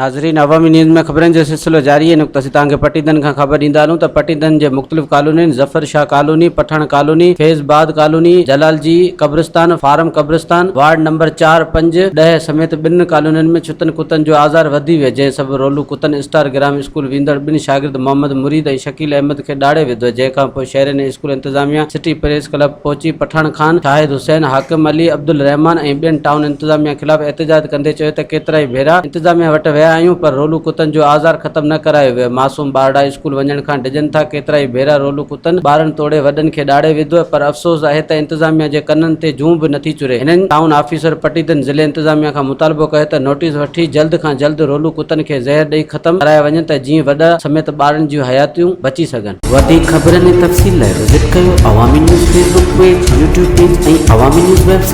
ناظرين عوامي نيوز ۾ خبرن جو سلسلو جاري آهي نقطه اسين توهان کي پٽيدن کان خبر ڏيندا هلون ته پٽيدن جي مختلف ڪالونين Zafar Shah colony, Pathan colony, Faiz Abad colony, Jalalji قبرستان، فارم قبرستان، وارڊ نمبر چار، پنج، ڏهه سميت ٻن ڪالونين ۾ ڇتن ڪتن جو آزار وڌي ويو جنهن سبب رولو ڪتن اسٽار گرام اسڪول ويندڙ ٻن شاگرد محمد مريد ۽ شڪيل احمد کي ڏاڙهي وڌو جنهن کان پوء شهرين ۽ اسڪول انتظاميا سٽي پريس ڪلب پهچي پٺاڻ خان، شاهد حسين، حاڪم علي، عبدالرحمان ۽ ٻين ٽائون انتظاميا خلاف احتجاج ڪندي چيو ته ڪيترائي ڀيرا انتظاميا وٽ ويا آهيون پر رولو ڪتن جو آزار ختم نه ڪرايو ويو، معصوم ٻارڙا اسڪول وڃڻ کان ڊڄن ٿا، ڪيترائي ڀيرا رولو ڪتن ٻارن توڙي وڏن کي ڏاڙهي وڌو پر افسوس آهي ته انتظاميا جي ڪنن تي جون به نٿي چري. هنن ٽائون آفيسر پٽيدن ضلعي انتظاميا کان مطالبو ڪيو ته نوٽيس وٺي جلد کان جلد رولو ڪتن کي زهر ڏئي ختم ڪرايا وڃن ته جيئن وڏا سميت ٻارڙن جون حياتيون بچي سگهن. وڌيڪ خبرن ۽ تفصيل لاء وزٽ ڪيو Awami news Facebook page, YouTube page ۽ Awami news website.